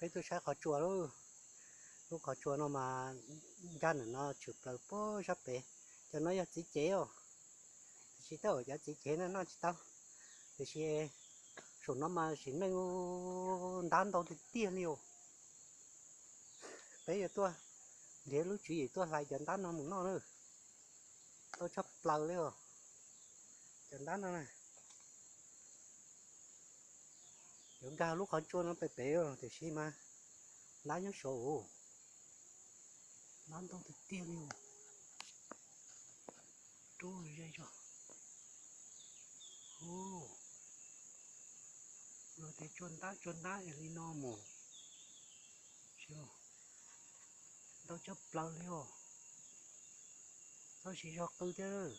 Peb tuaj saib qhov tsua lauj. Lub qhov tsua no mas nkag ntawm no tshwm plaws puag sab pem. Cov no yog txiv cev os. Tiam sis tej zaum cov txiv cev no noj tsis tau. Tiam sis saum no mas sim neej ntab ntau tiag tiag li os. Peb yuav tuaj nrhiav lub tswv yim tuaj hlais cov ntab no mus noj na. Ntau tshaj plaws li os. Cov ntab no na, yuav nkag lub qhov tsua no pem pem os, tiam sis mas ntab nyob saud. Ntab ntau tiag tiag li os. Rub ze zog. Luag tias tsua ntab tsua ntab es li no mus. Ntau tshaj plaws li os. Txhob siv zog qw thiab.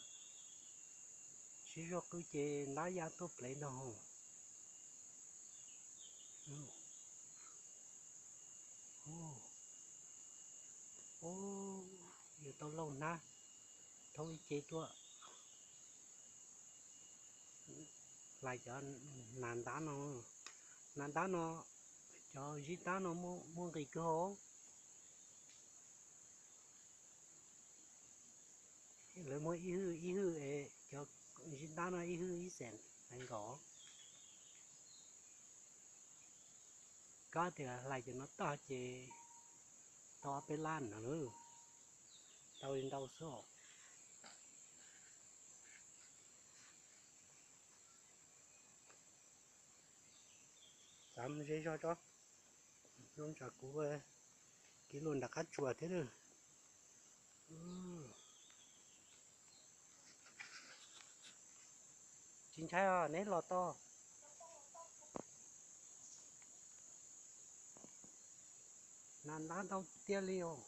Siv zog qw ces ntab ya tuaj plev ntag. Yuav tau lauj hnab thoob ib ce tuaj hlais cov nas ntab no. Nas ntab no, cov zib ntab no muaj nqis kawg os. Lawv muaj ib hwj ib hwj es cov zib ntab no ib hwj ib xees nees nkaum. Koj tias hlais cov no tag ces tau ob peb lab no lawm. Tau li ntau xwb os. Txav ze zog tso, zoo tsam kuv kiv lus nram qab tsuas thiab. Tsis ntshai os, neb los tau. Nas ntab ntau tiag li os.